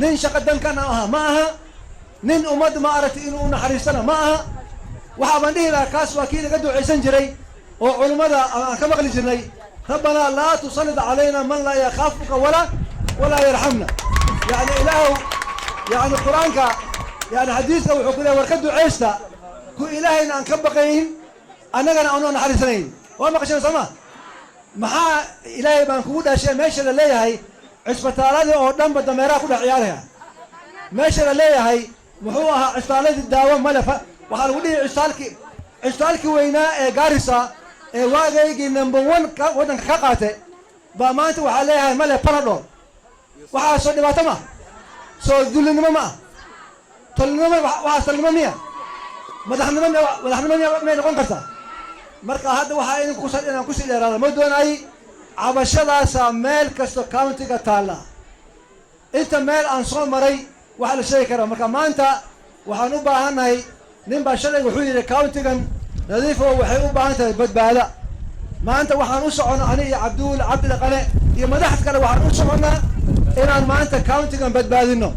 Nin shaqo dankan aha ma aha, nin ummadda ma aragtay inuu u naxariistana ma aha. Waxaa baan dhihi lahaa, kaas waa kii laga ducaysan jiray oo culummada aan ka maqli jirnay: "ربنا لا تسلط علينا من لا يخافك ولا يرحمنا." Yani Ilaahow, yani Qur-aanka, yani xadiiska wuxuu ku leey: war ka ducaysta ku Ilaahayna aan ka baqayn, annagana aanoo naxariisanayn. Waa maqasheen, soo ma? Maxaa Ilaahay baan kugu dhaashay, meesha la leeyahay cisbitaaladii oo dhanba dameeraha ku dhex ciyaaraya, meesha la leeyahay muxuu ahaa cisbitaaladii daawo male, waxaa lagu dhihi cisbitaalkii weynaa ee Gaarisa ee waagaygii number one ka waddanka ka qaatay baa maanta waxaa leeyahay male Panadol. Waxaasoo dhibaato ma soo dullinimo ma ah? Tolnimo, waxaas tolnimo miya? Madaxnimo miya? Madaxnimo miya may noqon kartaa? Marka hadda waxaa idinku kusa inaan kusii dheeraada ma doonay. Cabashadaasaa meel kasta countyga taalla. Inta meel aan soo maray waxaa la sheegi karaa. Marka maanta waxaan u baahannahay, nin baa shalay wuxuu yidhi: "Countygan Nadiifo waxay u baahan tahay badbaada." Maanta waxaan u soconnaa, ani iyo Cabduul Cabdi Dhaqane iyo madaxd kale, waxaan u soconnaa inaan maanta countygan badbaadino.